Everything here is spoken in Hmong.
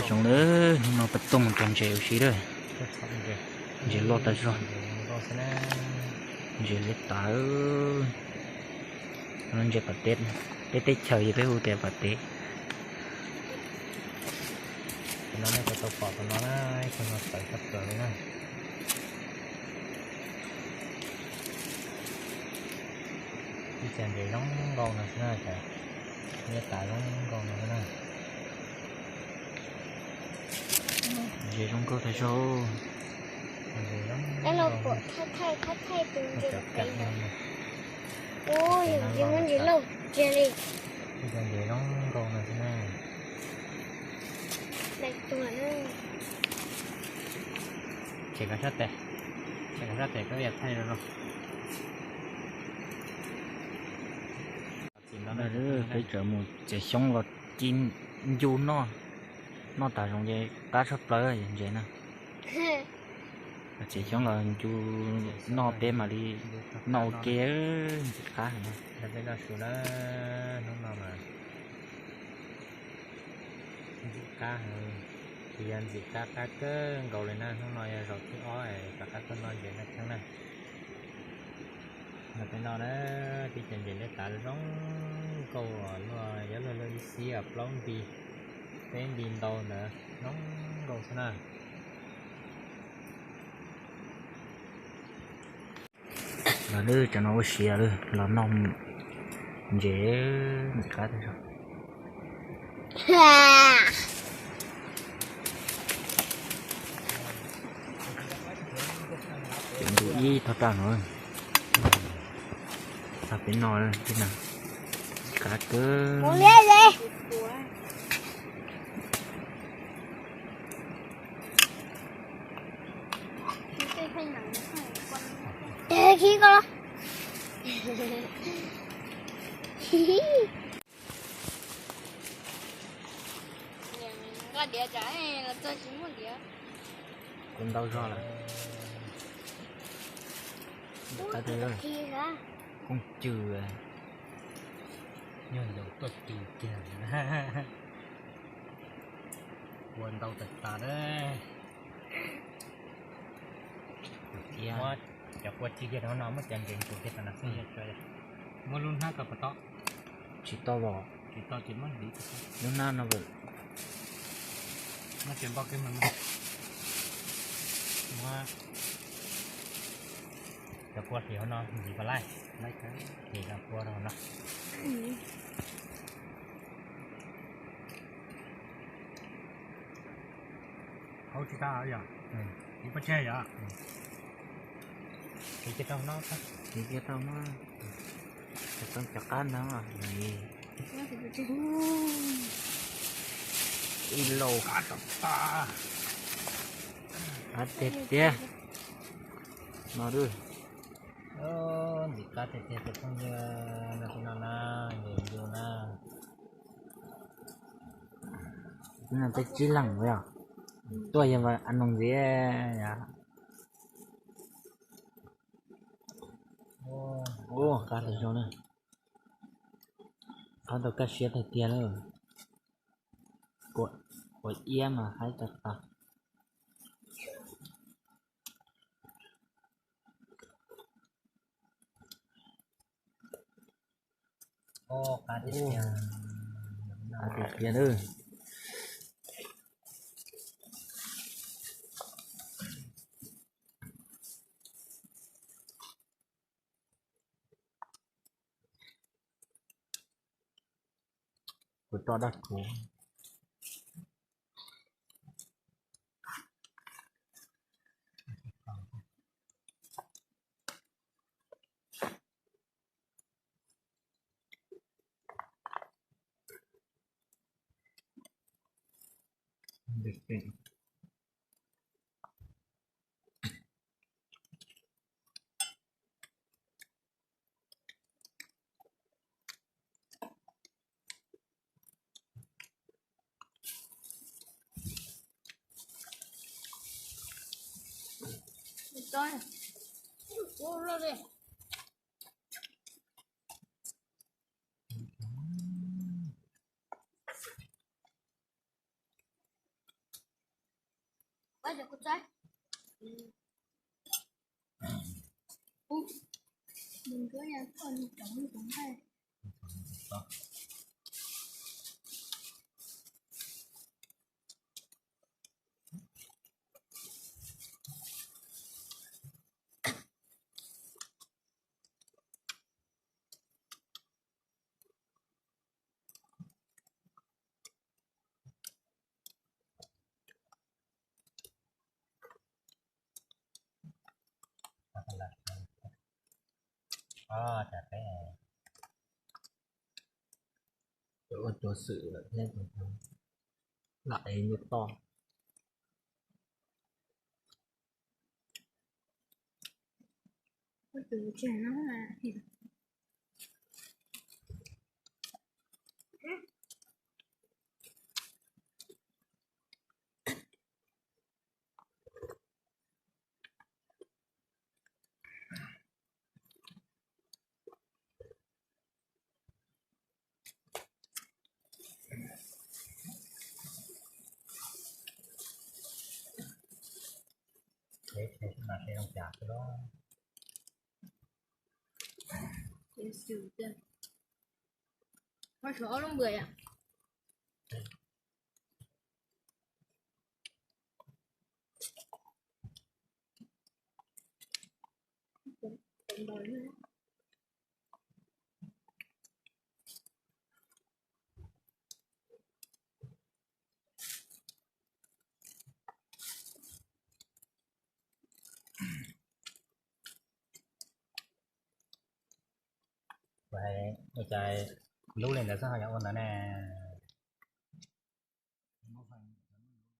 Tsoom, hnub no peb tuaj mus rau ntses ua si lawm. Ntses loj tas zog. Ntses liab tas. Ntses pas teb, peb teb chaws ces peb hu tias pas teb. Tam no nej tau pom tam no na, ib tug no txawv tshaj plaws li na. Ib co ntses zoo nkauj no xwb na, liab tas zoo nkauj no xwb na. Ntses zoo nkauj tag zog. Ntses zoo nkauj. Ua, yus muab ntses lauj kiag li. Ib co ntses zoo nkauj no xwb na. Tshem kom sab tes, tshem kom sab tes koj yam thaij zoo zoo. Peb tseem mus txiav xyoob los ci ncu noj, noj tas zoov ces qab tshaj plaws ntses na. Txiav xyoob los ncu noj peb mam li noj ua ke, ntxim qab heev na. Peb noj su na, hnub no mas ntxim qab heev, tsis yog ntxim qab, qab kawg nkaus li na. Hnub no yog zaum thib ob rov qab tuaj noj ntses dab kheeb na. Noj peb no na, tib co ntses liab tav zoo nkauj luaj, yuav luag luaj ib xib plaub nti, peb nti ntau ntawd zoo nkauj xwb na. Los lwm tsam no ua siav lawm los noj ntses ntxim qab tas zog. Ntu ib thoj raj no, txog peb no, qab kawg. Khib koj los. Nqa diav tsam los txog tsis muaj diav. Kuv ntau zog lawm. Qab twg? Kooj cw. Nyuag ncaus tuaj cw kiag. Kua ntau tas tas lawm. Muab cov kua tsis kiag rau no, muab cov ntses ntsuas kiag rau no xwb. Muab lub hnab tau puas tau? Tsis tau los. Tsis tau ces muab hliv. Lub hnab no, muab tsev npoj kiag mas. Muab cov kua hliv hauv no ntxiv puas laij? Hliv cov kua rau hauv no. Hauv tsis tau yom? Hliv pov tseg yom? Hliv kiag rau no, hliv kiag rau no. Cov qab ntawd ib lauj. Qab tiag tiag no. Ntxim qab tiag tiag tus phooj ywg, no na, nqis ncu na. Peb tsib leeg yog tuaj yog a noog ntxiv yom. Ua qab tas zog na. Qab tau kaj siab tiag tiag lawm. Ua iab mas haib tas tas. Qab tiag tiag. Kuv tso dab kuv. Pab cov kuv txaib. Ub, nws ncuab ya thoj nws cov nws cov nqaij. Cas peb ua cuav xwm lawm thiab, lam ev nyuag toj. Peb, peb mas peb zoo cas xwb los. Qhov tshuav ob lub npua yom. Ua cas lub li ntawd xwb ho yuav ua ntawd ne?